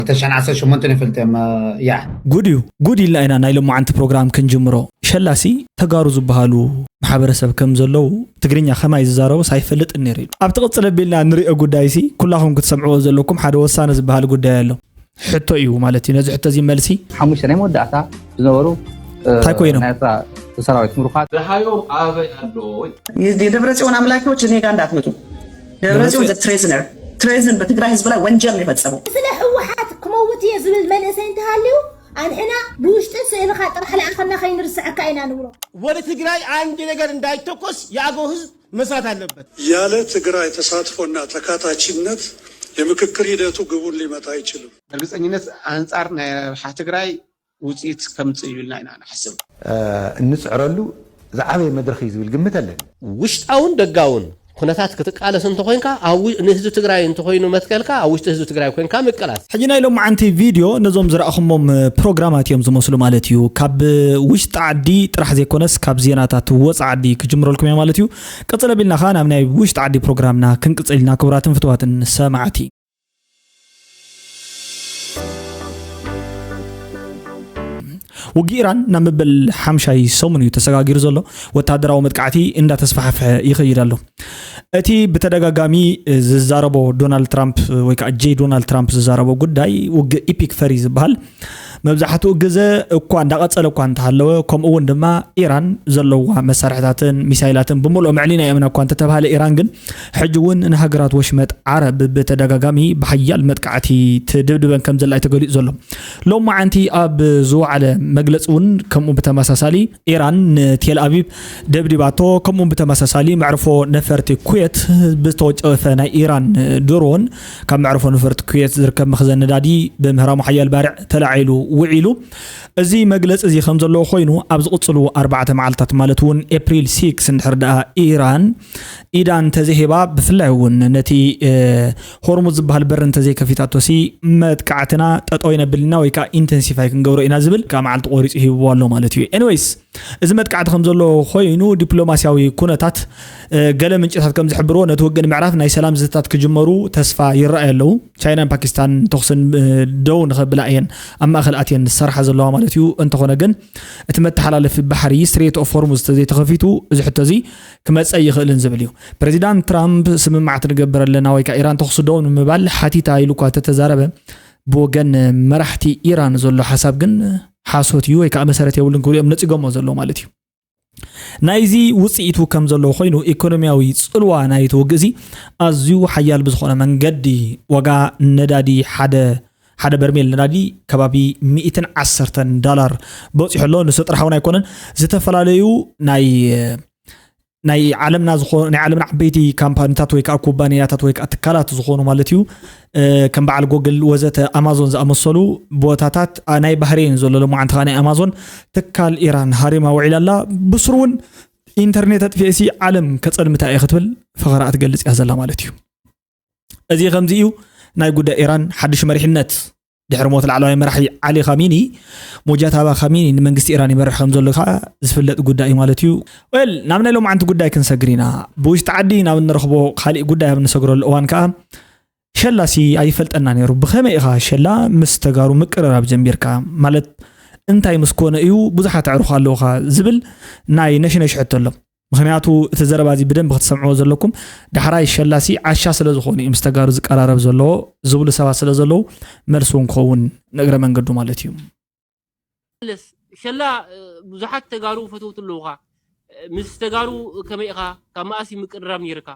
ክልተ ሽሕን ዓሰርተ ሸሞንተን ይፈልጥ እየ። ያ። ጉድ እዩ። ጉድ ኢልና ኢና ናይ ሎማዓንቲ ፕሮግራም ክንጅምሮ። ሸላሲ ተጋሩ ዝበሃሉ ማሕበረሰብ ከም ዘለዉ፣ ትግርኛ ከማይ ዝዛረቡስ ኣይፈልጥን ነይሩ ኢሉ። ኣብ ትቕፅል ኣቢልና ንሪኦ ጉዳይሲ ኩላኹም ክትሰምዕዎ ዘለኩም ሓደ ወሳኒ ዝበሃል ጉዳይ ኣሎ። ሕቶ እዩ ማለት እዩ። ነዚ ሕቶ እዚ መልሲ ሓሙሽተ ናይ መወዳእታ ዝነበሩ እንታይ ኮይኖም? ናይ ኤርትራ ሰራዊት ምሩኻት ደሃዮም ኣበይ ኣሎ? የደብረጽዮን አምላኪዎች እኔ ጋር እንዳትመጡ። ደብረጽዮን ትሬዝነር ትሬዝን በትግራይ ህዝብ ላይ ወንጀል ነው የፈጸመው። ስለ ህወሓት ክመውት እየ ዝብል መንእሰይ እንተሃልዩ ኣንሕና ብውሽጢ ስእልኻ ጥራሕ ለኣኸና ከይንርስዐካ ኢና ንብሎ። ወደ ትግራይ አንድ ነገር እንዳይተኮስ የአገው ህዝብ መስራት አለበት። ያለ ትግራይ ተሳትፎና ተካታችነት የምክክር ሂደቱ ግቡን ሊመታ አይችልም። እርግፀኝነት ኣንፃር ናይ ረብሓ ትግራይ ውፅኢት ከምፅእ እዩ ኢልና ኢና ንሓስብ። እንፅዕረሉ ዝዓበየ መድረክ እዩ ዝብል ግምት ኣለኒ። ውሽጣውን ደጋውን ኩነታት ክትቃለስ እንተኮይንካ ንህዝቢ ትግራይ እንተኮይኑ መትከልካ ኣብ ውሽጢ ህዝቢ ትግራይ ኮንካ ምቅላስ። ሕጂ ናይ ሎማዓንቲ ቪድዮ ነዞም ዝረኣኹሞም ፕሮግራማት እዮም ዝመስሉ ማለት እዩ። ካብ ውሽጢ ዓዲ ጥራሕ ዘይኮነስ ካብ ዜናታት ወፃ ዓዲ ክጅምረልኩም እየ ማለት እዩ። ቀፅል ኣቢልና ከዓ ናብ ናይ ውሽጢ ዓዲ ፕሮግራምና ክንቅፅል ኢና ክቡራትን ፍትዋትን ሰማዕቲ። ውግእ ኢራን ናብ መበል ሓምሻይ ሰሙን እዩ ተሰጋጊሩ ዘሎ። ወታደራዊ መጥቃዕቲ እንዳተስፋሕፍሐ ይኸይድ ኣሎ። እቲ ብተደጋጋሚ ዝዛረቦ ዶናልድ ትራምፕ ወይ ከዓ ጄ ዶናልድ ትራምፕ ዝዛረቦ ጉዳይ ውግእ ኢፒክ ፈሪ ዝበሃል መብዛሕትኡ ግዘ እኳ እንዳቐፀለ እኳ እንተሃለወ ከምኡ እውን ድማ ኢራን ዘለዋ መሳርሕታትን ሚሳይላትን ብምልኦም ኣዕሊና እምና እኳ እንተተባሃለ ኢራን ግን ሕጂ እውን ንሃገራት ወሽመጥ ዓረብ ብተደጋጋሚ ብሓያል መጥቃዕቲ ትድብድበን ከም ዘላ እዩ ተገሊፁ ዘሎ። ሎማዓንቲ ኣብ ዝወዓለ መግለፂ እውን ከምኡ ብተመሳሳሊ ኢራን ንቴል ኣቪቭ ደብዲባቶ። ከምኡ ብተመሳሳሊ መዕርፎ ነፈርቲ ኩዌት ብዝተወጨፈ ናይ ኢራን ድሮን ካብ መዕርፎ ነፈርቲ ኩዌት ዝርከብ መኽዘን ነዳዲ ብምህራሙ ሓያል ባርዕ ተላዒሉ ውዒሉ። እዚ መግለፂ እዚ ከም ዘለዎ ኮይኑ ኣብ ዝቕፅሉ ኣርባዕተ መዓልታት ማለት እውን ኤፕሪል ሲክስ እንድሕር ደኣ ኢራን ኢዳ እንተዘይሂባ ብፍላይ እውን ነቲ ሆርሙዝ ዝበሃል በሪ እንተዘይከፊታቶሲ መጥቃዕትና ጠጠው ይነብል ኢና ወይ ከዓ ኢንተንሲፋይ ክንገብሮ ኢና ዝብል ከዓ መዓልቲ ቆሪፁ ሂብዎ ኣሎ ማለት እዩ። ኤኒወይስ እዚ መጥቃዕቲ ከም ዘሎ ኮይኑ ዲፕሎማሲያዊ ኩነታት ገለ ምንጭታት ከም ዝሕብርዎ ነቲ ውግእ ንምዕራፍ ናይ ሰላም ዝትታት ክጅመሩ ተስፋ ይረኣዩ ኣለዉ። ቻይናን ፓኪስታን ተኹስን ደው ንኸብላ እየን ኣብ ማእኸል ኣትየን ዝሰርሓ ዘለዋ ማለት እዩ። እንተኾነ ግን እቲ መተሓላለፊ ባሕሪ ስትሬት ኦፍ ሆርሙዝ ተዘይተኸፊቱ እዚ ሕቶ እዚ ክመፀ ይኽእልን ዝብል እዩ። ፕሬዚዳንት ትራምፕ ስምምዓት ንገብር ኣለና ወይ ከዓ ኢራን ተኹሲ ደው ንምባል ሓቲታ ኢሉ እኳ ተተዛረበ ብወገን መራሕቲ ኢራን ዘሎ ሓሳብ ግን ሓሶት እዩ ወይ ከዓ መሰረት የብሉን ክብሉ እዮም ነፂጎሞ ዘለዉ ማለት እዩ። ናይዚ ውፅኢቱ ከም ዘለዎ ኮይኑ ኢኮኖሚያዊ ፅልዋ ናይቲ ውግእ እዚ ኣዝዩ ሓያል ብዝኾነ መንገዲ ዋጋ ነዳዲ ሓደ ሓደ በርሜል ነዳዲ ከባቢ ሚእትን ዓሰርተን ዳላር በፂሑ ኣሎ። ንሱ ጥራሕ እውን ኣይኮነን ዝተፈላለዩ ናይ ናይ ዓለምና ዝኾኑ ናይ ዓለምና ዓበይቲ ካምፓኒታት ወይ ከዓ ኩባንያታት ወይ ከዓ ትካላት ዝኾኑ ማለት እዩ ከም በዓል ጎግል ወዘተ ኣማዞን ዝኣመሰሉ ቦታታት ናይ ባህሬን ዘሎ ሎማዓንቲ ከዓ ናይ ኣማዞን ትካል ኢራን ሃሪማ ውዒላ ኣላ። ብስሩ እውን ኢንተርኔት ኣጥፊኤሲ ዓለም ከፀልምታ እየ ክትብል ፈኸራኣ ትገልፅ እያ ዘላ ማለት እዩ። እዚ ከምዚ እዩ ናይ ጉዳይ ኢራን ሓድሽ መሪሕነት ድሕሪ ሞት ላዕለዋይ መራሒ ዓሊ ካሚኒ ሙጃታባ ካሚኒ ንመንግስቲ ኢራን ይመርሕ ከም ዘሎ ከዓ ዝፍለጥ ጉዳይ እዩ ማለት እዩ። ወል ናብ ናይ ሎማዓንቲ ጉዳይ ክንሰግር ኢና። ብውሽጢ ዓዲ ናብ እንረኽቦ ካሊእ ጉዳይ ኣብ እንሰግረሉ እዋን ከዓ ሸላሲ ኣይፈልጠና ነይሩ። ብኸመይ ኢኻ ሸላ ምስ ተጋሩ ምቅርራብ ጀሚርካ? ማለት እንታይ ምስ ኮነ እዩ ብዙሓት ኣዕሩኽ ኣለውኻ ዝብል ናይ ነሽነሽ ሕቶ ኣሎ። ምክንያቱ እቲ ዘረባ እዚ ብደንቢ ክትሰምዕዎ ዘለኩም ዳሕራይ ሸላሲ ዓሻ ስለ ዝኾኑ እዩ ምስ ተጋሩ ዝቀራረብ ዘለዎ ዝብሉ ሰባት ስለ ዘለዉ መልሱ እውን ክኸውን ንእግረ መንገዱ ማለት እዩ። መለስ ሸላ ብዙሓት ተጋሩ ፈተውቲ ኣለውኻ ምስ ተጋሩ ከመይ ኢኻ ካብ መኣስ ምቅርራብ ነይርካ?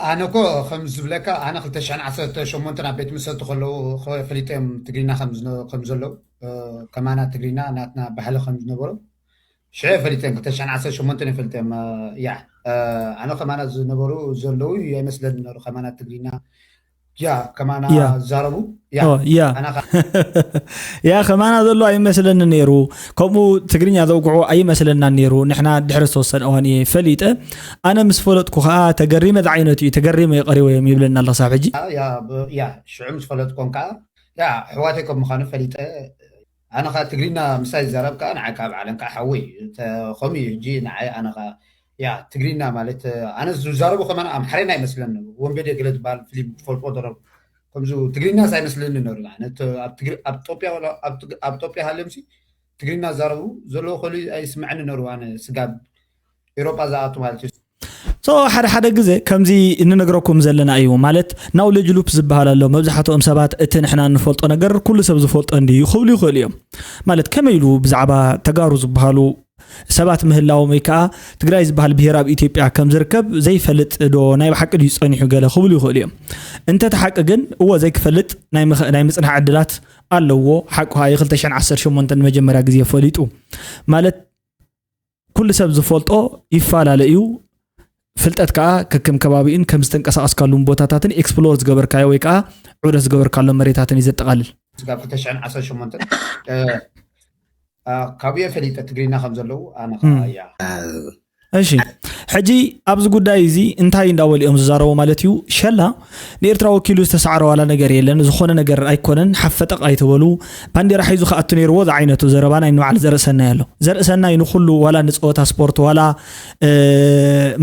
ኣነ እኮ ከም ዝብለካ ኣነ ክልተ ሽሕን ዓሰርተ ሸሞንተን ኣብ ቤት መሰልቲ ከለዉ ፈሊጦም ትግሪና ከም ዘለዉ ከማና ትግሪና ናትና ባህሊ ከም ዝነበሩ ሽዑ ፈሊጠን ክልተ ሽሕን ዓሰርተ ሸሞንተን ፈሊጠን ያ ኣነ ከማና ዝነበሩ ዘለዉ ኣይመስለኒ ነሩ ከማና ትግሪና ያ ከማና ዛረቡ ያ ከማና ዘሎ ኣይመስለኒ ነይሩ። ከምኡ ትግርኛ ዘውግዑ ኣይመስለና ነይሩ። ንሕና ድሕሪ ዝተወሰነ እዋን እየ ፈሊጠ። ኣነ ምስ ፈለጥኩ ከዓ ተገሪመ ዝዓይነቱ እዩ ተገሪመ ይቀሪቦ እዮም ይብለና ኣሎ ክሳብ ሕጂ። ያ ሽዑ ምስ ፈለጥኮም ከዓ ያ ኣሕዋተይ ከም ምዃኑ ፈሊጠ። ኣነ ከዓ ትግርኛ ምሳይ ዝዛረብ ከዓ ንዓይ ከዓ ብዓለም ከዓ ሓወይ እዩ። ከምኡ እዩ ሕጂ ንዓይ ኣነ ከዓ ያ ትግርኛ ማለት ኣነ ዝዛረቡ ከማን ኣምሓሬና ይመስለኒ። ወንበዴ ገለ ዝበሃል ፊልም ትፈልጦ ዶ? ከምዚ ትግርኛስ ኣይመስለኒ ነሩ። ኣነ ተ-፣ ኣብ ትግሪ-፣ ኣብ ኢትዮጵያ ወላ ኣብ ትግ-፣ ኣብ ኢትዮጵያ ሃልዮምሲ ትግርኛ ዝዛረቡ ዘለዉ ከሉ ኣይስምዐኒ ነሩ። ኣነ ስጋብ ኤውሮጳ ዝኣቱ ማለት እዩ። So ሓደ ሓደ ግዜ ከምዚ እንነግረኩም ዘለና እዩ። ማለት ናውሌጅ ሉፕ ዝበሃል ኣሎ። መብዛሕትኦም ሰባት እቲ ንሕና እንፈልጦ ነገር ኩሉ ሰብ ዝፈልጦ እንድዩ ክብሉ ይኽእሉ እዮም። ማለት ከመይ ኢሉ ብዛዕባ ተጋሩ ዝበሃሉ ሰባት ምህላዎም ወይ ከዓ ትግራይ ዝበሃል ብሄር ኣብ ኢትዮጵያ ከም ዝርከብ ዘይፈልጥ ዶ ናይ ብሓቂ ድዩ ጸኒሑ ገለ ክብሉ ይኽእሉ እዮም። እንተ እቲ ሓቂ ግን እዎ ዘይክፈልጥ ናይ ምኽ-፣ ናይ ምጽናሕ ዕድላት ኣለዎ። ሓቁ ከዓ የ ክልተ ሽሕን ዓሰርተ ሸሞንተን ንመጀመርያ ግዜ ፈሊጡ። ማለት ኩሉ ሰብ ዝፈልጦ ይፈላለ እዩ። ፍልጠት ከዓ ከከም ከባቢኡን ከም ዝተንቀሳቐስካሉን ቦታታትን ኤክስፕሎር ዝገበርካዮ ወይ ከዓ ዑደት ዝገበርካሎም መሬታትን እዩ ዘጠቓልል። ስጋብ ክልተ ሽሕን ዓሰርተ ሸሞንተን፣ እ፣ እ፣ ካብኡ እየ ፈሊጠ ትግርኛ ከም ዘለዉ ኣነ ከዓ እም። እያ። እሺ፣ ሕጂ ኣብዚ ጉዳይ እዚ እንታይ እንዳበሉ እዮም ዝዛረቡ ማለት እዩ? ሸላ ንኤርትራ ወኪሉ ዝተሳዕረ ዋላ ነገር የለን፣ ዝኾነ ነገር ኣይኮነን፣ ሓፈጠቕ ኣይትበሉ። ባንዴራ ሒዙ ክኣቱ ነይርዎ ዝዓይነቱ ዘረባ ናይ ንባዕል ዘርእሰናይ ኣሎ። ዘርእሰናይ ንኹሉ ዋላ ንፀወታ ስፖርት ዋላ፣ እ፣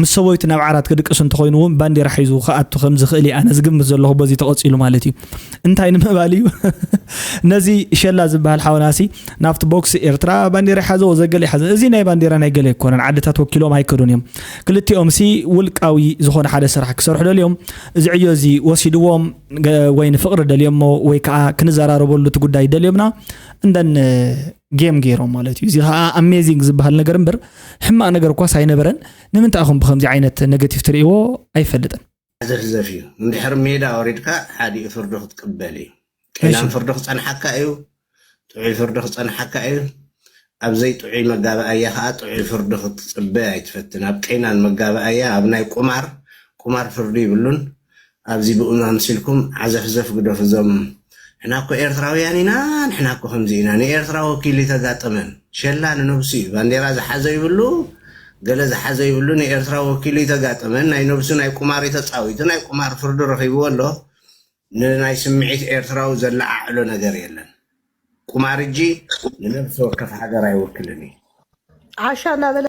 ምስ ሰበይቱ ናብ ዓራት ክድቅስ እንተኾይኑ እውን ባንዴራ ሒዙ ክኣቱ ከም ዝኽእል እየ ኣነ ዝግምት ዘለኹ በዚ ተቐፂሉ ማለት እዩ። እንታይ ንምባል እዩ? ነዚ ሸላ ዝበሃል ሓውናሲ ናብቲ ቦክስ ኤርትራ ባንዴራ ይሓዘ ወዘገለ ይሓዘ። እዚ ናይ ባንዴራ ናይ ገለ ኣይኮነን። ዓድታት ወኪሎም ኣይከዱን እዮም። ክልቲኦም ሲ ውልቃዊ ዝኾነ ሓደ ስራሕ ክሰርሑ ደልዮም እዚ ዕዮ እዚ ወሲድዎም ገ-፣ ወይ ንፍቕሪ ደልዮሞ ወይ ከዓ ክንዘራረበሉ እቲ ጉዳይ ደልዮምና እንደን ጌም ገይሮም ማለት እዩ። እዚ ከዓ ኣሜዚንግ ዝበሃል ነገር እምበር ሕማቕ ነገር እኳስ ኣይነበረን። ንምንታይ ኢኹም ብኸምዚ ዓይነት ኔጌቲቭ ትርእይዎ? ኣይፈልጥን። ዘፍዘፍ እዩ። እንድሕር ሜዳ ወሪድካ ሓዲኡ ፍርዲ ክትቅበል እዩ። ቄናን እሺ። ፍርዲ ክጸንሓካ እዩ። ጥዑይ ፍርዲ ክጸንሓካ እዩ። ኣብ ዘይጥዑይ መጋባእያ ከዓ ጥዑይ ፍርዲ ክትጽበ ኣይትፈትን። ኣብ ቄናን መጋባእያ፣ ኣብ ናይ ቁማር፣ ቁማር ፍርዲ ይብሉን። ኣብዚ ብኡ ኣምሲልኩም ዓዘፍዘፍ ግደፉ። እዞም ንሕና እኮ ኤርትራውያን ኢና፣ ንሕና እኮ ከምዚ ኢና፣ ንኤርትራ ወኪሉ ይተጋጠመን። ሸላ ንነብሱ እዩ። ባንዴራ ዝሓዘ ይብሉ፣ ገለ ዝሓዘ ይብሉ፣ ንኤርትራ ወኪሉ ይተጋጠመን። ናይ ነብሱ ናይ ቁማር እዩ ተጻዊቱ፣ ናይ ቁማር ፍርዲ ረኺብዎ ኣሎ። ንናይ ስምዒት ኤርትራዊ ዘለዓዕሎ ነገር የለን። ቁማር እጂ ንነብሲ ወከፍ ሃገር ኣይወክልን እዩ። ዓሻ እናበለ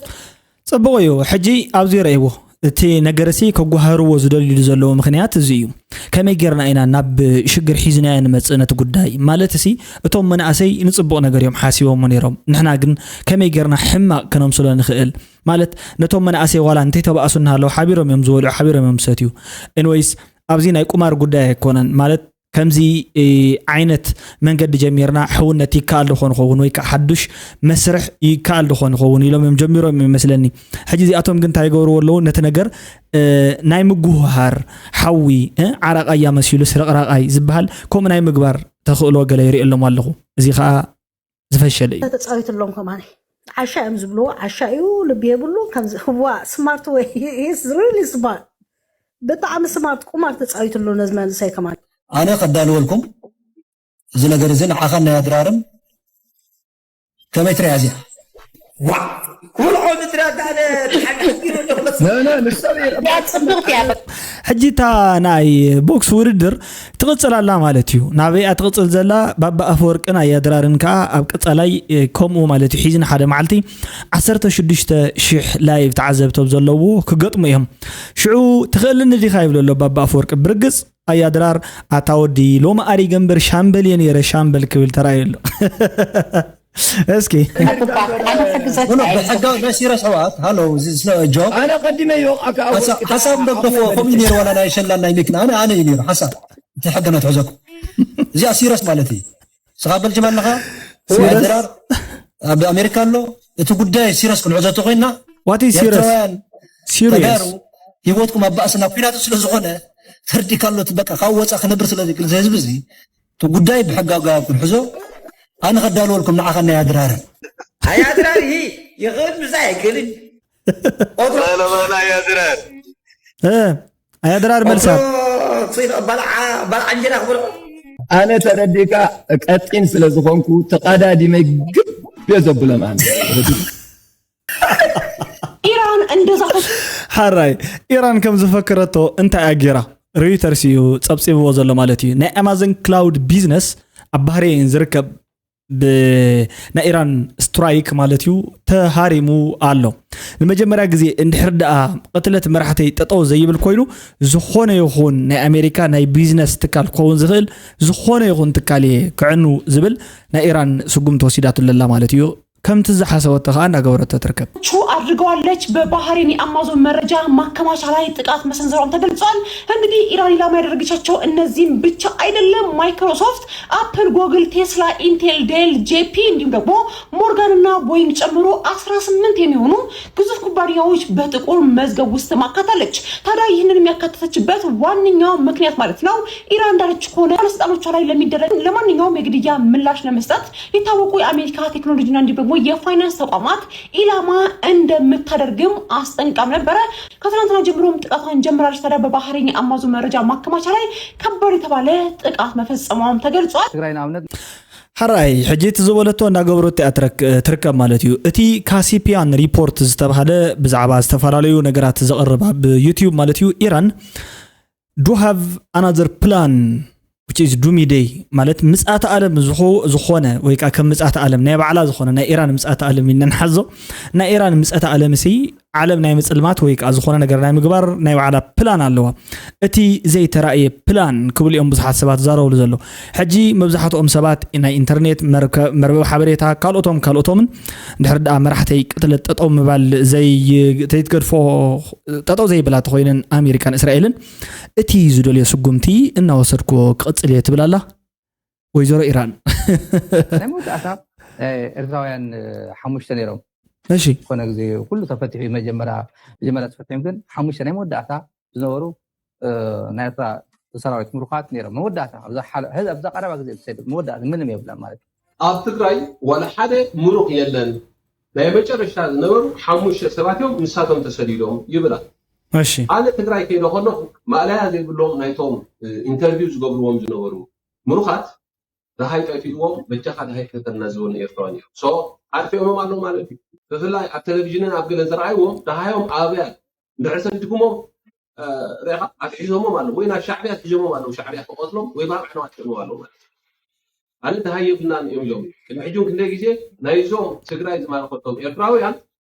ጽቡቕ እዩ። ሕጂ ኣብዚ ረእይዎ። እቲ ነገርሲ ከጓህርዎ ዝደልዩ ዘለዉ ምኽንያት እዚ እዩ። ከመይ ጌርና ኢና ናብ ሽግር ሒዝናዮ ንመጽእ ነቲ ጉዳይ? ማለትሲ እቶም መናእሰይ ንጽቡቕ ነገር እዮም ሓሲቦሞ ነይሮም። ንሕና ግን ከመይ ጌርና ሕማቕ ከነምስሎ ንኽእል? ማለት ነቶም መናእሰይ ዋላ እንተይተባእሱ እናሃለዉ ሓቢሮም እዮም ዝበልዑ፣ ሓቢሮም እዮም ዝሰትዩ። ኤንወይስ ኣብዚ ናይ ቁማር ጉዳይ ኣይኮነን። ማለት ከምዚ፣ እ፣ ዓይነት መንገዲ ጀሚርና ሕውነት ይከኣል ዶ ኾን ኸውን ወይ ከዓ ሓዱሽ መስርሕ ይከኣል ዶ ኾን ኸውን ኢሎም እዮም ጀሚሮም ይመስለኒ። ሕጂ እዚኣቶም ግን እንታይ ይገብርዎ ኣለዉ? ነቲ ነገር፣ እ፣ ናይ ምጉህሃር ሓዊ፣ እ፣ ዓራቓይ እያ መሲሉ ስርቕራቓይ ዝበሃል ከምኡ ናይ ምግባር ተኽእሎ ገለ ይርእየሎም ኣለኹ። እዚ ኸዓ ዝፈሸለ እዩ። ተጻዊትሎም ከማን ዓሻ እዮም ዝብልዎ። ዓሻ እዩ፣ ልቢ የብሉ። ከምዚ ዋ ስማርት ወይ is really smart፣ ብጣዕሚ ስማርት። ቁማር ተጻዊትሉ ነዚ መንእሰይ ከማን። ኣነ ከዳልወልኩም እዚ ነገር እዚ ንዓኻን ናይ ኣድራርን ከመይ ትሪኣ እዚኣ? ዋ፣ ኩልዖ ምድራ ዳለ ተሓጋጊሩ ኣለኹ። ነ፣ ነ፣ ንሳ እያ። እያ ጽብቕቲ እያ። ሕጂ እታ ናይ ቦክስ ውድድር ትቕጽል ኣላ ማለት እዩ። ናበይ እያ ትቕጽል ዘላ? ባባ ኣፈወርቅን ኣያድራርን ከኣ ኣብ ቀጻላይ፣ እ፣ ከምኡ ማለት እዩ። ሒዝና ሓደ መዓልቲ ዓሰርተ ሽዱሽተ ሽሕ ላይቭ ተዓዘብቲ ኣብ ዘለዎ ክገጥሙ እዮም። ሽዑ ትኽእልኒ ዲኻ ይብሎ ኣሎ ባባ ኣፈወርቂ። ብርግጽ ኣያድራር ኣታ ወዲ ሎሚ ኣሪገ እምበር ሻምበል እየ ነይረ ሻምበል ክብል ተራእዩ ኣሎ። እስኪ። ኣነ ክባ-፣ ኣነ ክግዘት ኖ፣ ኖ፣ ኣይደለም። ብሕጋዊ ናይ ሲረስ ኣሕዋት፣ ሃሎ፣ እዚ ስለ ጆ። ኣነ ቀዲመ ይወቕዓካ ሓሳ-፣ ኣወልቂ ሓሳብ ተራ ደገፎ፣ ኣወልቂ ከምኡ ነይሩ፣ ዋላ ናይ ሸላን ናይ ሚክን፣ ኣነ፣ ኣነ እዩ ነይሩ፣ ሓሳብ። እቲ ሕገ ነትሕዘኩም። እዚኣ ሲረስ ማለት እዩ። ስኻ በልጅም ኣለኻ? ሲረስ? ኣድራር ኣብ ኣሜሪካ ኣሎ። እቲ ጉዳይ ሲረስ ክንዕዘቶ ኮይና፣ What is serious? ኤርትራውያን Serious? ተጋሩ፣ ህይወትኩም ኣብ ባእሲ ናብ ኩናት ስለ ዝኾነ፣ ፈርዲ ካሎት በቃ ካብ ወፃ ክነብር ስለ ዘይክእል፣ እዚ ህዝቢ እዚ፣ እቲ ጉዳይ ብሕጋዊ ኣገባብ ክንሕዞ፣ ኣነ ከዳልወልኩም ንዓኻ ናይ ኣድራርን። ኣይ ኣድራር፣ ይህ ይኽእል፣ ምዛ ኣይክእልን። ኦትሮ በለ፣ በለ፣ ኣይ ኣድራር። እ፣ ኣይ ኣድራር መልሳ። ኦትሮ፣ ጽይፍ፣ በልዓ፣ በልዓ እንጀራ ክበልዖ። ኣነ ተረዲእካ ቀጢን ስለ ዝኾንኩ፣ ተቓዳዲመ ግብ እየ ዘብሎም ኣነ። ኢራን እንደዛ ኸ- ሓራይ፣ ኢራን ከም ዝፈከረቶ እንታይ ኣጌራ? ሮይተርስ እዩ ጸብጺብዎ ዘሎ ማለት እዩ። ናይ ኣማዞን ክላውድ ቢዝነስ ኣብ ባህሬን ዝርከብ ብናይ ኢራን ስትራይክ ማለት እዩ ተሃሪሙ ኣሎ። ንመጀመርያ ግዜ እንድሕር ደኣ ቅትለት መራሕተይ ጠጠው ዘይብል ኮይኑ፣ ዝኾነ ይኹን ናይ ኣሜሪካ ናይ ቢዝነስ ትካል ክኸውን ዝኽእል ዝኾነ ይኹን ትካል እየ ክዕኑ ዝብል ናይ ኢራን ስጉምቲ ወሲዳትሉ ኣላ ማለት እዩ። ከምቲ ዝሓሰበቶ ከዓ እናገበረቶ ትርከብ። ቹ አድርገዋለች። በባህሬን የአማዞን መረጃ ማከማቻ ላይ ጥቃት መሰንዘሯም ተገልጿል። እንግዲህ ኢራን ኢላማ ያደረገቻቸው እነዚህም ብቻ አይደለም። ማይክሮሶፍት፣ አፕል፣ ጎግል፣ ቴስላ፣ ኢንቴል፣ ዴል፣ ጄፒ እንዲሁም ደግሞ ሞርጋን እና ቦይንግ ጨምሮ አስራ ስምንት የሚሆኑ ግዙፍ ኩባንያዎች በጥቁር መዝገብ ውስጥ ማካታለች። ታዲያ ይህንን የሚያካተተችበት ዋነኛው ምክንያት ማለት ነው ኢራን እንዳለች ከሆነ ባለስልጣኖቿ ላይ ለሚደረግ ለማንኛውም የግድያ ምላሽ ለመስጠት የታወቁ የአሜሪካ ቴክኖሎጂና እንዲሁም ደግሞ የፋይናንስ ተቋማት ኢላማ እንደምታደርግም አስጠንቅቃም ነበረ። ከትናንትና ጀምሮም ጥቃቷን ጀምራለች። ታዲያ በባህሬን የአማዞን መረጃ ማከማቻ ላይ ከባድ የተባለ ጥቃት መፈጸሟም ተገልጿል። ትግራይ ንኣብነት ሕራይ ሕጂ እቲ ዝበለቶ እናገበረቶ እያ ትረክ- ትርከብ ማለት እዩ። እቲ ካሲፒያን ሪፖርት ዝተባሃለ ብዛዕባ ዝተፈላለዩ ነገራት ዘቕርብ ኣብ ዩቲዩብ ማለት እዩ፣ ኢራን do have another plan which is doomsday ማለት ምጽኣተ ዓለም ዝኾ- ዝኾነ ወይ ከዓ ከም ምጽኣተ ዓለም ናይ ባዕላ ዝኾነ ናይ ኢራን ምጽኣተ ዓለም ኢልና ንሓዞ። ናይ ኢራን ምጽኣተ ዓለም ሲ ዓለም ናይ ምጽልማት ወይ ከዓ ዝኾነ ነገር ናይ ምግባር ናይ ባዕላ ፕላን ኣለዋ። እቲ ዘይተራእየ ፕላን ክብል እዮም ብዙሓት ሰባት ዝዛረብሉ ዘሎ። ሕጂ መብዛሕትኦም ሰባት ናይ ኢንተርኔት መርከ- መርበብ ሓበሬታ ካልኦቶም ካልኦቶምን ድሕር ደኣ መራሕተይ ቅትለት ጠጠው ምባል ዘይ- ዘይትገድፎ ጠጠው ዘይብላ ተኮይነን ኣሜሪካን እስራኤልን እቲ ዝደልዮ ስጉምቲ እናወሰድኩዎ ክቕጽል እየ ትብል ኣላ ወይዘሮ ኢራን። ናይ መወዳእታ ኤርትራውያን ሓሙሽተ ነይሮም። እሺ ኮነ ግዜ ኩሉ ተፈቲሑ መጀመርያ መጀመርያ ተፈቲሖም ግን ሓሙሽተ ናይ መወዳእታ ዝነበሩ ናይ ኤርትራ ሰራዊት ምሩኻት ነይሮም። መወዳእታ ኣብዛ ቀረባ ግዜ ተሰይዱ መወዳእታ ምንም የብለን ማለት እዩ። ኣብ ትግራይ ዋላ ሓደ ምሩኽ የለን። ናይ መጨረሻ ዝነበሩ ሓሙሽተ ሰባት እዮም፣ ንሳቶም ተሰዲዶም ይብላ። እሺ ኣነ ትግራይ ከይደ ከለኹ ማእለያ ዘይብሎም ናይቶም ኢንተርቪው ዝገብርዎም ዝነበሩ ምሩኻት ደሃይ ጠፊእዎም በጃኻ ደሃይ ክህተና ዝበሉ ኤርትራውያን እዮም። ሶ ኣጥፊኦሞም ኣለዉ ማለት እዩ። ብፍላይ ኣብ ቴሌቪዥንን ኣብ ገለን ዝረኣይዎም ደሃዮም ኣበያ እንድሕር ሰዲድኩሞም ርኢኻ ኣትሒዞሞም ኣለዉ ወይ ናብ ሻዕብያ ኣትሒዞሞም ኣለዉ። ሻዕብያ ክቐትሎም ወይ ባብ ዕነው ኣጥፊኦሞም ኣለዉ ማለት እዩ። ኣነ ደሃይ የብልናን እዮም ኢሎም። ቅድሚ ሕጂ እውን ክንደይ ግዜ ናይዞም ትግራይ ዝማረኸቶም ኤርትራውያን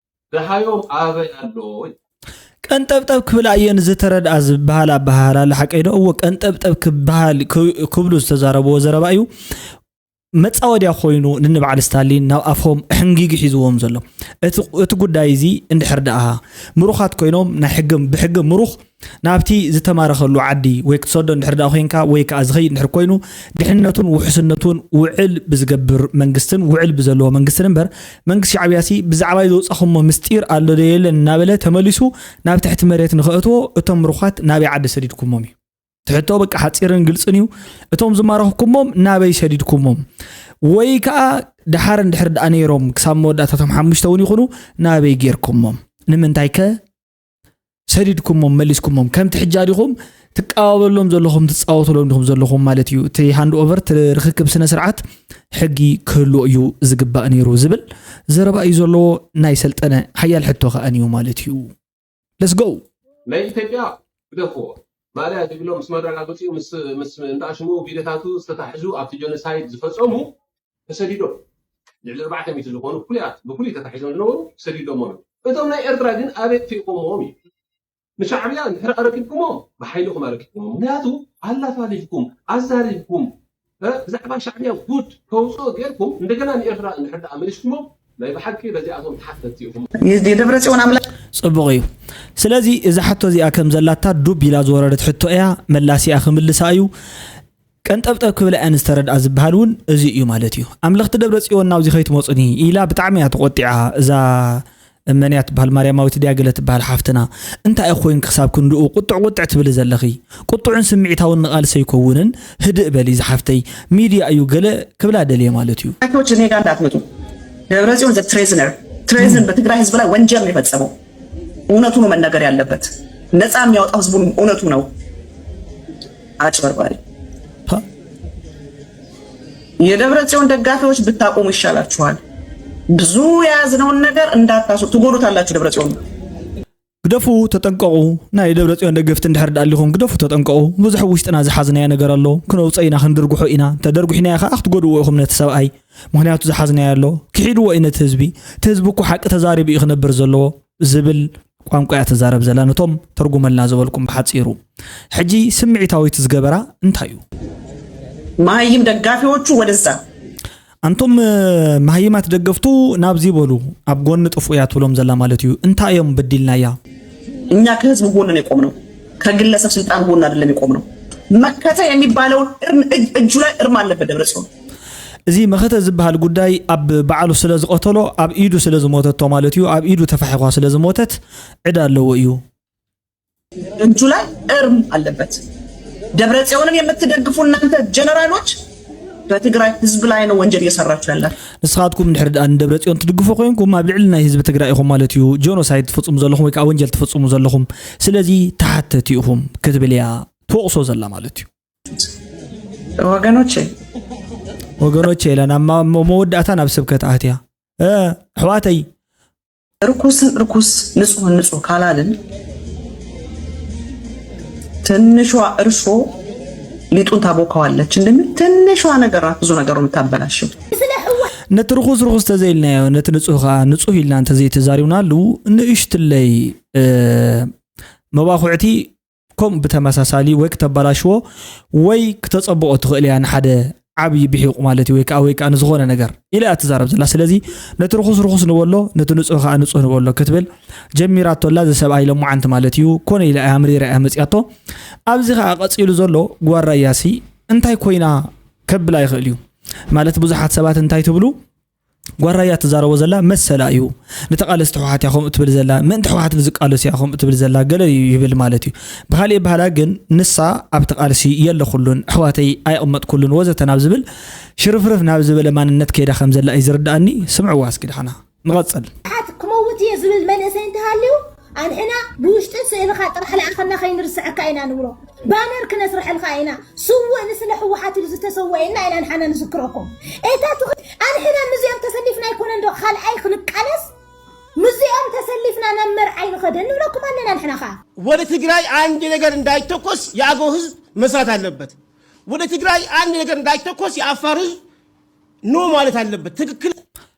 ደሃዮም ኣበይ ኣሎ? ቀንጠብጠብ ክብላ እየን ዝተረድኣ ዝበሃል ኣበሃህላ ኣለ ሓቀይ ዶ? እወ ቀንጠብጠብ ክበሃል ክብሉ ዝተዛረብዎ ዘረባ እዩ መፃወድያ ኮይኑ ንንበዓል ስታሊን ናብ ኣፎም ሕንጊግ ሒዝዎም ዘሎ እቲ ጉዳይ እዚ እንድሕር ደኣ ምሩኻት ኮይኖም ናይ ሕጊ ብሕጊ ምሩኽ ናብቲ ዝተማረኸሉ ዓዲ ወይ ክትሰዶ እንድሕር ደኣ ኮይንካ ወይ ከዓ ዝኸይድ እንድሕር ኮይኑ ድሕነቱን ውሕስነቱን ውዕል ብዝገብር መንግስትን ውዕል ብዘለዎ መንግስትን እምበር መንግስቲ ሻዕብያሲ ብዛዕባይ ዘውፃኹሞ ምስጢር ኣሎ ዶ የለን እናበለ ተመሊሱ ናብ ትሕቲ መሬት ንኸእትዎ እቶም ምሩኻት ናበይ ዓዲ ሰዲድኩሞም እዩ ትሕቶ በቃ ሓፂርን ግልፅን እዩ እቶም ዝማረኽኩሞም ናበይ ሰዲድኩሞም ወይ ከዓ ደሓር እንድሕር ደኣ ነይሮም ክሳብ መወዳእታቶም ሓሙሽተ እውን ይኹኑ ናበይ ጌርኩሞም ንምንታይ ከ ሰዲድኩሞም መሊስኩሞም ከምቲ ሕጂ ዲኹም ትቀባበሎም ዘለኹም ትፃወቱሎም ዲኹም ዘለኹም ማለት እዩ እቲ ሃንድ ኦቨር ርክክብ ስነ ስርዓት ሕጊ ክህልዎ እዩ ዝግባእ ነይሩ ዝብል ዘረባ እዩ ዘለዎ ናይ ሰልጠነ ሓያል ሕቶ ከኣን እዩ ማለት እዩ ለስጎ ናይ ኢትዮጵያ ግደፍዎ ማእለያ ዘይብሎም ምስ መረጋገፂኡ ምስ እንዳሽሙ ቪድዮታቱ ዝተታሕዙ ኣብቲ ጀኖሳይድ ዝፈፀሙ ተሰዲዶም ልዕሊ ኣርባዕተ ሚእቲ ዝኾኑ ፍሉያት ብፍሉይ ተታሒዞም ዝነበሩ ሰዲዶሞም እዮም። እቶም ናይ ኤርትራ ግን ኣበይ ኣጥፊእኩሞም እዩ። ንሻዕብያ እንድሕር ኣረኪብኩሞም ብሓይልኹም ኣረኪብኩሞም። ምክንያቱ ኣላፋሊፍኩም ኣዛሪብኩም ብዛዕባ ሻዕብያ ጉድ ከውፅኦ ጌርኩም እንደገና ንኤርትራ እንድሕር ደኣ መሊስኩሞም ናይ ብሓቂ በዚኣቶም ተሓተትቲ ኢኹም። የደብረ ፅዮን ኣምላክ ፅቡቕ እዩ። ስለዚ እዛ ሕቶ እዚኣ ከም ዘላታ ዱብ ኢላ ዝወረደት ሕቶ እያ። መላሲኣ ክምልሳ እዩ። ቀንጠብጠብ ክብላ እየን ዝተረድኣ ዝበሃል እውን እዚ እዩ ማለት እዩ። ኣምለኽቲ ደብረ ፅዮን ናብዚ ከይትመፁኒ ኢላ ብጣዕሚ እያ ተቆጢዓ እዛ መን እያ ትበሃል ማርያማዊት ድያ ገለ ትበሃል ሓፍትና እንታይ እያ ኮይንኪ ክሳብ ክንድኡ ቁጥዕ ቁጥዕ ትብሊ ዘለኺ ቁጥዑን ስምዒታውን ንቓልሲ ኣይከውንን ህድእ በሊ ዝሓፍተይ ሚድያ እዩ ገለ ክብላ ደልየ ማለት እዩ ሐኪሞች እኔ ጋር እንዳትመጡ ደብረጽዮን ዘ ትሬዝነር ትሬዝን በትግራይ ህዝብ ላይ ወንጀል ነው የፈጸመው እውነቱ ነው መነገር ያለበት ነፃ የሚያወጣው ህዝቡን እውነቱ ነው አጭበርባሪ የደብረ ጽዮን ደጋፊዎች ብታቆሙ ይሻላችኋል። ብዙ የያዝነውን ነገር እንዳታስወጡ ትጎዱታላችሁ። ደብረ ጽዮን ግደፉ፣ ተጠንቀቑ። ናይ ደብረጽዮን ደገፍቲ እንድሕር ደኣ ኣሊኹም፣ ግደፉ፣ ተጠንቀቑ። ብዙሕ ውሽጥና ዝሓዝናዮ ነገር ኣሎ። ክነውፅኦ ኢና፣ ክንድርግሖ ኢና። እንተደርጉሕናዮ ኸዓ ክትጎድእዎ ኢኹም ነቲ ሰብኣይ። ምኽንያቱ ዝሓዝናዮ ኣሎ። ክሒድዎ እዩ ነቲ ህዝቢ። እቲ ህዝቢ እኮ ሓቂ ተዛሪቡ እዩ ክነብር ዘለዎ ዝብል ቋንቋ እያ ትዛረብ ዘላ። ነቶም ተርጉመልና ዝበልኩም ብሓፂሩ። ሕጂ ስምዒታዊት ዝገበራ እንታይ እዩ? መሃይም ደጋፊዎቹ ወደዛ ኣንቶም መሃይማት ደገፍቱ ናብዚ በሉ፣ ኣብ ጎኒ ጥፉእ እያ ትብሎም ዘላ ማለት እዩ። እንታይ እዮም በዲልናያ? እኛ ከህዝብ ጎን ነው የቆምነው፣ ከግለሰብ ስልጣን ጎን አይደለም የቆምነው። መከተ የሚባለውን እርም- እጅ- እጁ ላይ እርም አለበት ደብረጽዮን። እዚ መኸተ ዝበሃል ጉዳይ ኣብ በዓሉ ስለ ዝቐተሎ፣ ኣብ ኢዱ ስለ ዝሞተቶ ማለት እዩ። ኣብ ኢዱ ተፋሒኳ ስለ ዝሞተት ዕዳ ኣለዎ እዩ። እጁ ላይ እርም አለበት። ደብረጽዮንን የምትደግፉ እናንተ ጀነራሎች በትግራይ ህዝብ ላይ ነው ወንጀል እየሰራችሁ ያላችሁ። ንስኻትኩም እንድሕር ደኣ ንደብረጽዮን ትድግፉ ኮይንኩም፣ ኣብ ልዕሊ ናይ ህዝቢ ትግራይ ኢኹም ማለት እዩ ጆኖሳይድ ትፍጽሙ ዘለኹም ወይ ከዓ ወንጀል ትፍጽሙ ዘለኹም። ስለዚ ተሓተቲ ኢኹም ክትብል እያ ትወቕሶ ዘላ ማለት እዩ። ወገኖቼ ወገኖቼ ኢለን ኣብ ማ- መወዳእታ ናብ ስብከት ኣትያ። ኣሕዋተይ ርኩስን ርኩስ ንጹህን ንጹህ ካላልን ትንሿ እርሾ ሊጡን ታቦካዋለች እንደሚል ትንሿ ነገር ናት ብዙ ነገሩ የምታበላሸው። ነቲ ርኹስ ርኹስ ተዘይልናዮ ነቲ ንጹህ ኸዓ ንጹህ ኢልና እንተዘይተዛሪብናሉ ንእሽትለይ መባኹዕቲ ከምኡ ብተመሳሳሊ ወይ ክተበላሽዎ ወይ ክተጸብቆ ትኽእል እያ ንሓደ ዓብዪ ብሒቑ ማለት እዩ ወይ ከዓ ወይ ከዓ ንዝኾነ ነገር ኢላ እያ ትዛረብ ዘላ። ስለዚ ነቲ ርኹስ ርኹስ ንበሎ ነቲ ንጹህ ከዓ ንጹህ ንበሎ ክትብል ጀሚራቶ ኣላ። እዚ ሰብኣይ ለሙዓንቲ ማለት እዩ ኮነ ኢላ እያ ምሪራ እያ መፅያቶ። ኣብዚ ከዓ ቀፂሉ ዘሎ ጓራያሲ እንታይ ኮይና ከብላ ይኽእል እዩ ማለት ብዙሓት ሰባት እንታይ ትብሉ ጓራያ ትዛረቦ ዘላ መሰላ እዩ። ንተቓለስቲ ህወሓት እያ ከምኡ ትብል ዘላ፣ ምእንቲ ህወሓት ንዝቃለሱ እያ ከምኡ ትብል ዘላ ገለ እዩ ይብል ማለት እዩ። ብኻሊእ ኣበሃህላ ግን ንሳ ኣብቲ ቃልሲ የለኹሉን፣ ኣሕዋተይ ኣይቕመጥኩሉን ወዘተ ናብ ዝብል ሽርፍርፍ ናብ ዝበለ ማንነት ከይዳ ከም ዘላ እዩ ዝርድኣኒ። ስምዕዋ እስኪ ድሓና ንቐጽል። ህወሓት ክመውት እየ ዝብል መንእሰይ እንተሃልዩ ኣንሕና ብውሽጥን ስእልኻ ጥራሕ ለኣኸና ከይንርስዐካ ኢና ንብሎ። ባነር ክነስርሐልካ ኢና። ስውእ ንስለ ህወሓት ኢሉ ዝተሰወኤ እና ኢና ንሓና ንዝክረኩም። ኤታ ትኽ ኣንሕና ምዚኦም ተሰሊፍና ኣይኮነን ዶ ካልኣይ ክንቃለስ? ምዚኦም ተሰሊፍና ናብ መርዓይ ንኸደ ንብለኩም ኣለና ንሕና ኸዓ። ወደ ትግራይ አንድ ነገር እንዳይተኮስ የአገው ህዝብ መስራት አለበት። ወደ ትግራይ አንድ ነገር እንዳይተኮስ የአፋር ህዝብ ኖ ማለት አለበት። ትክክል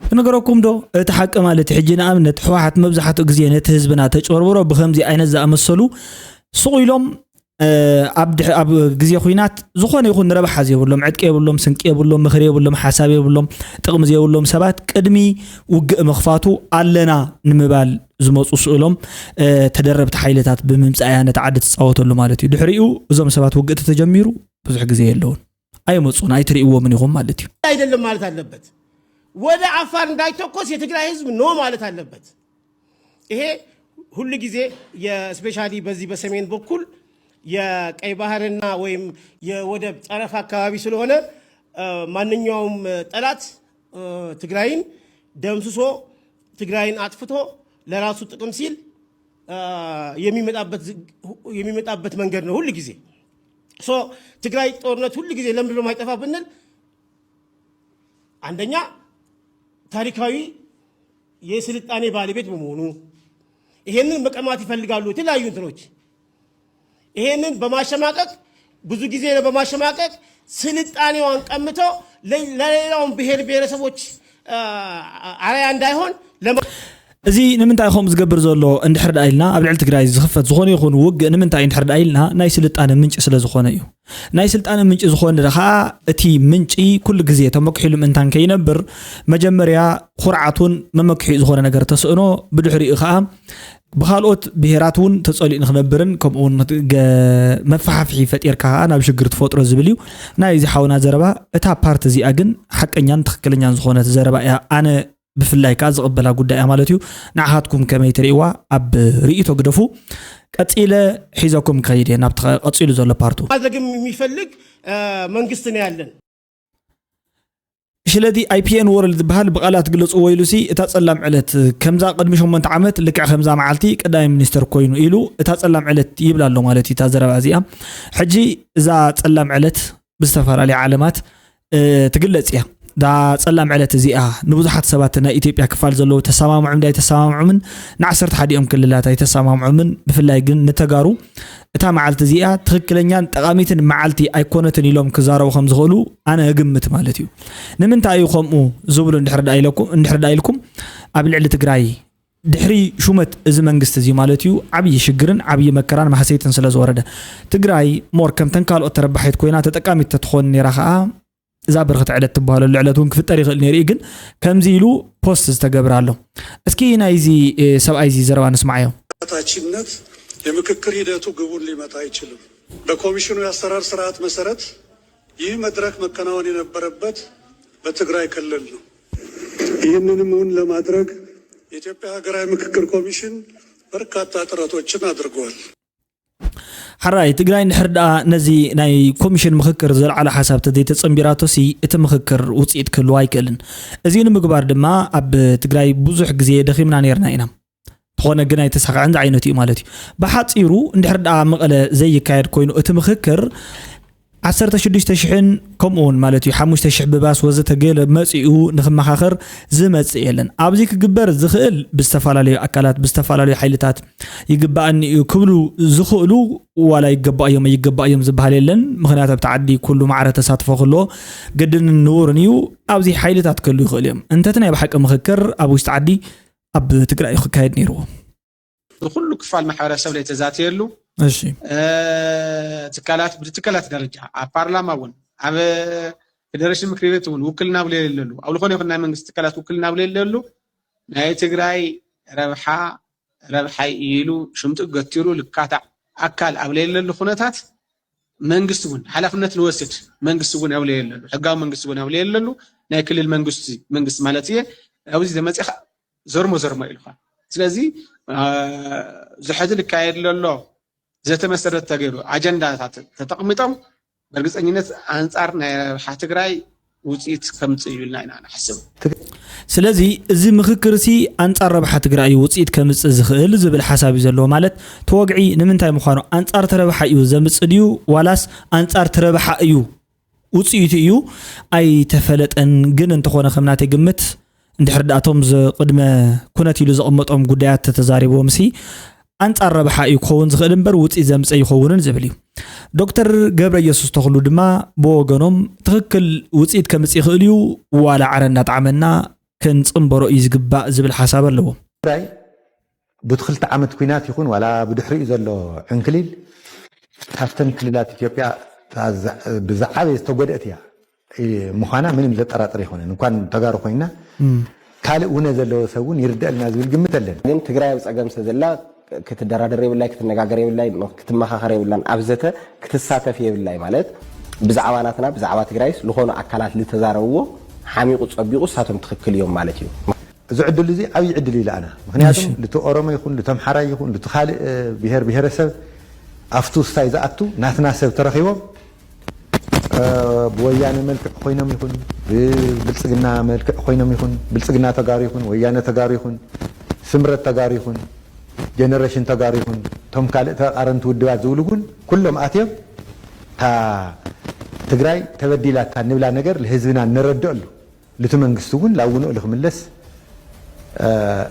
ክነገረኩም ዶ እቲ ሓቂ ማለት ሕጂ ንኣብነት ህወሓት መብዛሕትኡ ግዜ ነቲ ህዝብና ተጭበርብሮ ብከምዚ ዓይነት ዝኣመሰሉ ሱቕ ኢሎም ኣብ ድሕ- ኣብ ግዜ ኩናት ዝኾነ ይኹን ረብሓ ዘይብሎም ዕጥቂ የብሎም ስንቂ የብሎም ምኽሪ የብሎም ሓሳብ የብሎም ጥቕሚ ዘይብሎም ሰባት ቅድሚ ውግእ ምኽፋቱ ኣለና ንምባል ዝመፁ ስእሎም ተደረብቲ ሓይልታት ብምምፃእ እያ ነቲ ዓዲ ትፃወተሉ ማለት እዩ። ድሕሪኡ እዞም ሰባት ውግእ ተተጀሚሩ ብዙሕ ግዜ የለውን ኣይመፁን ኣይትርእይዎምን ኢኹም ማለት እዩ። አይደለም ማለት አለበት። ወደ አፋር እንዳይተኮስ የትግራይ ህዝብ ኖ ማለት አለበት። ይሄ ሁል ጊዜ የስፔሻሊ በዚህ በሰሜን በኩል የቀይ ባህርና ወይም የወደብ ጠረፍ አካባቢ ስለሆነ ማንኛውም ጠላት ትግራይን ደምስሶ ትግራይን አጥፍቶ ለራሱ ጥቅም ሲል የሚመጣበት መንገድ ነው። ሁል ጊዜ ትግራይ ጦርነት ሁል ጊዜ ለምንድነው የማይጠፋ ብንል አንደኛ ታሪካዊ የስልጣኔ ባለቤት በመሆኑ ይሄንን መቀማት ይፈልጋሉ። የተለያዩ እንትኖች ይሄንን በማሸማቀቅ ብዙ ጊዜ በማሸማቀቅ ስልጣኔዋን ቀምተው ለሌላውን ብሔር ብሔረሰቦች አርያ እንዳይሆን ለማ እዚ ንምንታይ ከምኡ ዝገብር ዘሎ እንድሕር ደኣ ኢልና ኣብ ልዕሊ ትግራይ ዝኽፈት ዝኾነ ይኹን ውግእ ንምንታይ እንድሕር ደኣ ኢልና ናይ ስልጣነ ምንጪ ስለ ዝኾነ እዩ። ናይ ስልጣነ ምንጪ ዝኾነ ከዓ እቲ ምንጪ ኩሉ ግዜ ተመክሒሉ ምእንታን ከይነብር መጀመርያ ኩርዓት እውን መመክሒኡ ዝኾነ ነገር ተስእኖ ብድሕሪኡ ከዓ ብካልኦት ብሄራት እውን ተፀሊኡ ንክነብርን ከምኡ እውን መፋሓፍሒ ፈጢርካ ከዓ ናብ ሽግር ትፈጥሮ ዝብል እዩ ናይዚ ሓውና ዘረባ። እታ ፓርት እዚኣ ግን ሓቀኛን ትኽክለኛን ዝኾነት ዘረባ እያ ኣነ ብፍላይ ከዓ ዝቕበላ ጉዳይ እያ ማለት እዩ። ንዓኻትኩም ከመይ ትርእይዋ ኣብ ርእይቶ ግደፉ። ቀፂለ ሒዘኩም ክኸይድ እየ ናብቲ ቀፂሉ ዘሎ ፓርቱ። ማድረግም የሚፈልግ መንግስት ነው ያለን። ሽለዲ ኣይፒኤን ወርልድ ዝበሃል ብቓላት ግለፅዎ ኢሉሲ እታ ፀላም ዕለት ከምዛ ቅድሚ ሸሞንተ ዓመት ልክዕ ከምዛ መዓልቲ ቀዳማይ ሚኒስተር ኮይኑ ኢሉ እታ ፀላም ዕለት ይብል ኣሎ ማለት እዩ እታ ዘረባ እዚኣ። ሕጂ እዛ ፀላም ዕለት ብዝተፈላለየ ዓለማት ትግለጽ እያ። እዛ ጸላም ዕለት እዚኣ ንብዙሓት ሰባት ናይ ኢትዮጵያ ክፋል ዘለዉ ተሰማምዖም ዳይ ተሰማምዖምን ንዓሰርተ ሓዲኦም ክልላት ኣይተሰማምዖምን። ብፍላይ ግን ንተጋሩ እታ መዓልቲ እዚኣ ትኽክለኛን ጠቓሚትን መዓልቲ ኣይኮነትን ኢሎም ክዛረቡ ከም ዝኽእሉ ኣነ እግምት ማለት እዩ። ንምንታይ እዩ ከምኡ ዝብሉ እንድሕር ደኣ ኢለኩም እንድሕር ደኣ ኢልኩም ኣብ ልዕሊ ትግራይ ድሕሪ ሹመት እዚ መንግስቲ እዚ ማለት እዩ ዓብዪ ሽግርን ዓብዪ መከራን ማህሰይትን ስለ ዝወረደ ትግራይ ሞር ከምተን ካልኦት ተረባሒት ኮይና ተጠቃሚት ተትኾን ነይራ ከዓ እዛ ብርኽቲ ዕለት ትበሃለሉ ዕለት እውን ክፍጠር ይኽእል ነይሩ እዩ። ግን ከምዚ ኢሉ ፖስት ዝተገብረ ኣሎ። እስኪ ናይዚ ሰብኣይ እዚ ዘረባ ንስማዓዮ። ታችነት የምክክር ሂደቱ ግቡን ሊመታ አይችልም። በኮሚሽኑ የአሰራር ስርዓት መሰረት ይህ መድረክ መከናወን የነበረበት በትግራይ ክልል ነው። ይህንንም እውን ለማድረግ የኢትዮጵያ ሀገራዊ ምክክር ኮሚሽን በርካታ ጥረቶችን አድርጓል። ሓራይ ትግራይ እንድሕር ደኣ ነዚ ናይ ኮሚሽን ምኽክር ዘልዓለ ሓሳብ ተዘይተጸንቢራቶሲ እቲ ምኽክር ውፅኢት ክህልዎ ኣይክእልን። እዚ ንምግባር ድማ ኣብ ትግራይ ብዙሕ ግዜ ደኺምና ነርና ኢና። ተኾነ ግን ኣይተሳኽዐን ዝዓይነቱ እዩ ማለት እዩ። ብሓፂሩ እንድሕር ደኣ መቐለ ዘይካየድ ኮይኑ እቲ ምኽክር ዓሰርተ ሽዱሽተ ሽሕን ከምኡ እውን ማለት እዩ ሓሙሽተ ሽሕ ብባስ ወዘተ ገለ መፂኡ ንክመኻኸር ዝመፅእ የለን። ኣብዚ ክግበር ዝኽእል ብዝተፈላለዩ ኣካላት ብዝተፈላለዩ ሓይልታት ይግባኣኒ እዩ ክብሉ ዝኽእሉ ዋላ ይገባእዮም ይገባእዮም ዝበሃል የለን። ምክንያቱ ኣብቲ ዓዲ ኩሉ ማዕረ ተሳትፎ ክህልዎ ግድንን ንቡርን እዩ። ኣብዚ ሓይልታት ክህሉ ይኽእሉ እዮም። እንተቲ ናይ ብሓቂ ምኽክር ኣብ ውሽጢ ዓዲ ኣብ ትግራይ እዩ ክካየድ ነይርዎ። ብኩሉ ክፋል ማሕበረሰብ ላይ ተዛትየሉ እሺ ትካላት ብትካላት ደረጃ ኣብ ፓርላማ እውን ኣብ ፌደሬሽን ምክሪ ቤት እውን ውክልና ብለየለሉ ኣብ ዝኾነ ይኹን ናይ መንግስቲ ትካላት ውክልና ብለየለሉ ናይ ትግራይ ረብሓ ረብሓይ ኢሉ ሽምጡ ገቲሩ ልካታዕ ኣካል ኣብ ለየለሉ ኩነታት መንግስቲ እውን ሓላፍነት ንወስድ መንግስቲ እውን ኣብ ለየለሉ ሕጋዊ መንግስቲ እውን ኣብ ለየለሉ ናይ ክልል መንግስቲ መንግስቲ ማለት እየ ኣብዚ ዘመፅኻ ዘርሞ ዘርሞ ኢልካ ስለዚ ዝሕዚ ልካየድ ለሎ ዘተመሰረት ተገይሩ ኣጀንዳታት ተጠቕሚጦም በእርግፀኝነት ኣንፃር ናይ ረብሓ ትግራይ ውፅኢት ከምፅእ እዩ ኢልና ኢና ንሓስብ። ስለዚ እዚ ምኽክር ሲ ኣንፃር ረብሓ ትግራይ እዩ ውፅኢት ከምፅእ ዝኽእል ዝብል ሓሳብ እዩ ዘለዎ። ማለት ተወግዒ ንምንታይ ምዃኑ ኣንፃር ተረብሓ እዩ ዘምፅእ ድዩ ዋላስ ኣንፃር ትረብሓ እዩ ውፅኢቱ እዩ ኣይተፈለጠን። ግን እንተኾነ ከም ናተይ ግምት እንድሕር ደኣ እቶም ቅድመ ኩነት ኢሉ ዘቐመጦም ጉዳያት ተተዛሪብዎም ሲ ኣንፃር ረብሓ እዩ ክኸውን ዝኽእል እምበር ውፅኢት ዘምፀ ይኸውንን ዝብል እዩ። ዶክተር ገብረ ኢየሱስ ተኽሉ ድማ ብወገኖም ትኽክል ውፅኢት ከምፅ ይኽእል እዩ ዋላ ዕረ እንዳጣዕመና ክንፅንበሮ እዩ ዝግባእ ዝብል ሓሳብ ኣለዎም። ትግራይ ቡቲ ክልተ ዓመት ኲናት ይኹን ዋላ ብድሕሪኡ ዘሎ ዕንክሊል ካብተን ክልላት ኢትዮጵያ ብዝዓበየ ዝተጎድአት እያ። ምዃና ምንም ዘጠራጥር ኣይኮነን። እንኳን ተጋሩ ኮይና ካልእ ውነ ዘለዎ ሰብ እውን ይርደአልና ዝብል ግምት ኣለን። ግን ትግራይ ኣብ ፀገም ስለ ዘላ ክትደራደር የብላይ፣ ክትነጋገር የብላይ፣ ክትመኻኸር የብላን። ኣብ ዘተ ክትሳተፍ የብላይ ማለት ብዛዕባ ናትና ብዛዕባ ትግራይስ ዝኾኑ ኣካላት ዝተዛረብዎ ሓሚቑ ፀቢቑ እሳቶም ትኽክል እዮም ማለት እዩ። እዚ ዕድል እዚ ዓብዪ ዕድል እዩ ለኣና። ምክንያቱም ልቲ ኦሮሞ ይኹን ልቲ ኣምሓራይ ይኹን ልቲ ካልእ ብሄር ብሄረሰብ ኣብቲ ውሳይ ዝኣቱ ናትና ሰብ ተረኺቦም ብወያነ መልክዕ ኮይኖም ይኹን ብብልፅግና መልክዕ ኮይኖም ይኹን ብልፅግና ተጋሩ ይኹን ወያነ ተጋሩ ይኹን ስምረት ተጋሩ ይኹን ጀነሬሽን ተጋሩ ይኹን እቶም ካልእ ተቃረንቲ ውድባት ዝብሉ እውን ኩሎም ኣትዮም እታ ትግራይ ተበዲላታ ንብላ ነገር ንህዝብና ነረድአሉ ልቲ መንግስቲ እውን ላውንኡ ልክምለስ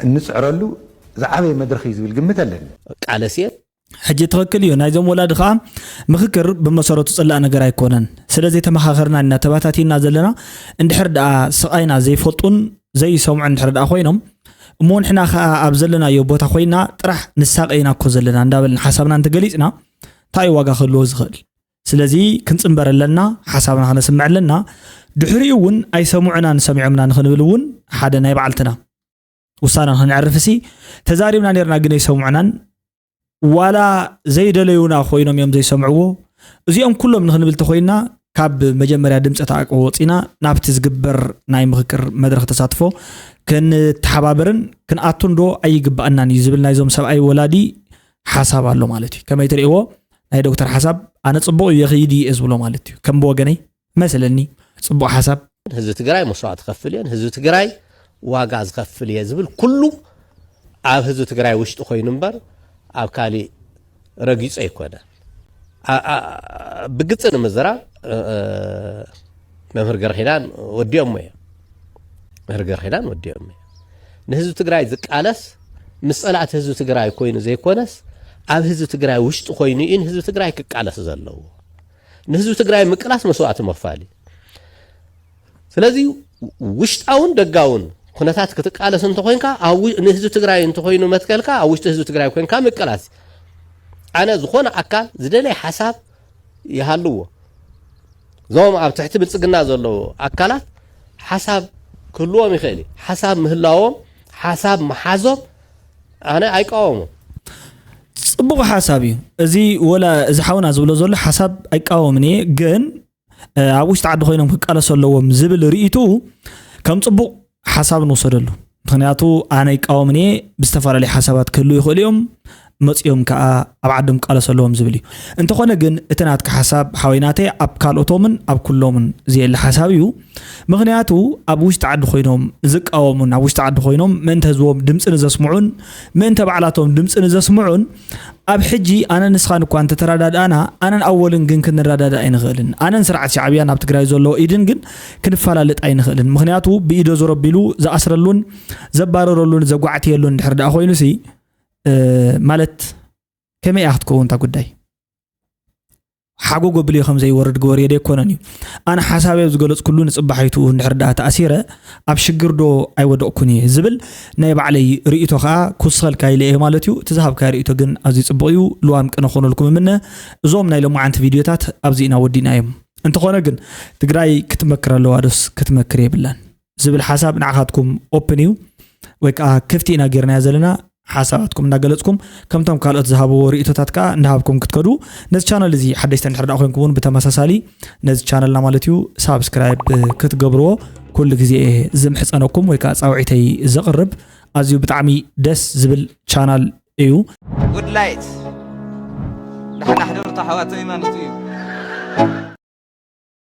እንፅዕረሉ ዝዓበየ መድረኽ እዩ ዝብል ግምት ኣለኒ። ቃለስየ ሕጂ ትኽክል እዩ ናይዞም ወላዲ ከዓ ምኽክር ብመሰረቱ ፅላእ ነገር ኣይኮነን። ስለ ዘይተመኻኸርና ኢና ተባታቲና ዘለና። እንድሕር ደኣ ስቓይና ዘይፈልጡን ዘይሰምዑ እንድሕር ደኣ ኮይኖም እሞ ንሕና ከዓ ኣብ ዘለናዮ ቦታ ኮይና ጥራሕ ንሳቐ ኢና እኮ ዘለና እንዳበልን ሓሳብና እንተገሊፅና እንታይ ዋጋ ክህልዎ ዝኽእል? ስለዚ ክንፅንበር ኣለና፣ ሓሳብና ከነስምዕ ኣለና። ድሕሪኡ እውን ኣይሰምዑናን ሰሚዖምና ንክንብል እውን ሓደ ናይ ባዕልትና ውሳነ ንክነዕርፍ ሲ ተዛሪብና ነርና ግን ኣይሰምዑናን ዋላ ዘይደለዩና ኮይኖም እዮም ዘይሰምዕዎ። እዚኦም ኩሎም ንክንብል ተኮይና ካብ መጀመርያ ድምፂ ተኣቅቦ ወፂና ናብቲ ዝግበር ናይ ምክክር መድረክ ተሳትፎ ክንተሓባበርን ክንኣቱን ዶ ኣይግባኣናን እዩ ዝብል ናይዞም ሰብኣይ ወላዲ ሓሳብ ኣሎ ማለት እዩ። ከመይ ትርእይዎ? ናይ ዶክተር ሓሳብ ኣነ ፅቡቕ እዩ የኽይድ እየ ዝብሎ ማለት እዩ። ከም ብወገነይ መስለኒ ፅቡቕ ሓሳብ። ህዝቢ ትግራይ መስዋእቲ ከፍል እየን፣ ህዝቢ ትግራይ ዋጋ ዝኸፍል እየ ዝብል ኩሉ ኣብ ህዝቢ ትግራይ ውሽጢ ኮይኑ እምበር ኣብ ካሊእ ረጊፁ ኣይኮነን። ብግልፂ ንምዝራብ መምህር ገረኺዳን ወዲኦሞ እዮም። መርገር ኪዳን ወዲኦም እዮም። ንህዝቢ ትግራይ ዝቃለስ ምስ ጸላእቲ ህዝቢ ትግራይ ኮይኑ ዘይኮነስ ኣብ ህዝቢ ትግራይ ውሽጢ ኮይኑ እዩ ንህዝቢ ትግራይ ክቃለስ ዘለዎ። ንህዝቢ ትግራይ ምቅላስ መስዋእቲ መኽፋል እዩ። ስለዚ ውሽጣውን ደጋውን ኩነታት ክትቃለስ እንተኮይንካ ንህዝቢ ትግራይ እንተኮይኑ መትከልካ ኣብ ውሽጢ ህዝቢ ትግራይ ኮንካ ምቅላስ። ኣነ ዝኾነ ኣካል ዝደለየ ሓሳብ ይሃልዎ፣ እዞም ኣብ ትሕቲ ብልፅግና ዘለዉ ኣካላት ሓሳብ ክህልዎም ይኽእል እዩ። ሓሳብ ምህላዎም ሓሳብ መሓዞም ኣነ ኣይቃወሙ። ፅቡቕ ሓሳብ እዩ እዚ። ወላ እዚ ሓውና ዝብሎ ዘሎ ሓሳብ ኣይቃወምን እየ፣ ግን ኣብ ውሽጢ ዓዲ ኮይኖም ክቃለሱ ኣለዎም ዝብል ርእይቱ ከም ፅቡቕ ሓሳብ ንውሰደሉ። ምክንያቱ ኣነ ይቃወምን እየ። ብዝተፈላለዩ ሓሳባት ክህልው ይኽእሉ እዮም፣ መፂኦም ከዓ ኣብ ዓዶም ክቃለሱ ኣለዎም ዝብል እዩ። እንተኾነ ግን እቲ ናትካ ሓሳብ ሓወይ ናተይ ኣብ ካልኦቶምን ኣብ ኩሎምን ዘየለ ሓሳብ እዩ። ምክንያቱ ኣብ ውሽጢ ዓዲ ኮይኖም ዝቃወሙን ኣብ ውሽጢ ዓዲ ኮይኖም ምእንተ ህዝቦም ድምፂ ንዘስምዑን ምእንተ ባዕላቶም ድምፂ ንዘስምዑን ኣብ ሕጂ ኣነ ንስኻን እኳ እንተተረዳድኣና ኣነን ኣወልን ግን ክንረዳዳእ ኣይንኽእልን። ኣነን ስርዓት ሻዕብያ ናብ ትግራይ ዘሎ ኢድን ግን ክንፈላለጥ ኣይንኽእልን። ምክንያቱ ብኢዶ ዞር ኣቢሉ ዝኣስረሉን ዘባረረሉን ዘጓዕትየሉን እንድሕር ደኣ ኮይኑሲ ማለት ከመይ እያ ክትከውን እታ ጉዳይ? ሓጎ ጎብልዮ ከም ዘይወርድ ግበርዮ ዶ ኣይኮነን እዩ? ኣነ ሓሳበይ ኣብ ዝገለፅኩሉ ንፅባሒቱ እንድሕር ደኣ ተኣሲረ ኣብ ሽግር ዶ ኣይወደቕኩን እየ ዝብል ናይ ባዕለይ ርእይቶ ከዓ ክውስኸልካ ኢለ እየ ማለት እዩ። እቲ ዝሃብካዮ ርእይቶ ግን ኣዝዩ ፅቡቕ እዩ። ልዋም ቅነ ክኾነልኩም እምነ። እዞም ናይ ሎማዓንቲ ቪድዮታት ኣብዚ ኢና ወዲእና እዮም። እንተኾነ ግን ትግራይ ክትመክር ኣለዋ ዶስ ክትመክር የብላን ዝብል ሓሳብ ንዓኻትኩም ኦፕን እዩ ወይ ከዓ ክፍቲ ኢና ጌርናዮ ዘለና። ሓሳባትኩም እናገለፅኩም ከምቶም ካልኦት ዝሃብዎ ርእቶታት ከዓ እንዳሃብኩም ክትከዱ ነዚ ቻነል እዚ ሓደሽቲ እንድሕር ደኣ ኮይንኩም እውን ብተመሳሳሊ ነዚ ቻነልና ማለት እዩ ሳብስክራይብ ክትገብርዎ ኩሉ ግዜ እየ ዝምሕፀነኩም ወይ ከዓ ፃውዒተይ ዘቕርብ። ኣዝዩ ብጣዕሚ ደስ ዝብል ቻናል እዩ። ጉድ ላይት ዳሕና ሕደሩ ተሓዋተይ ማለት እዩ።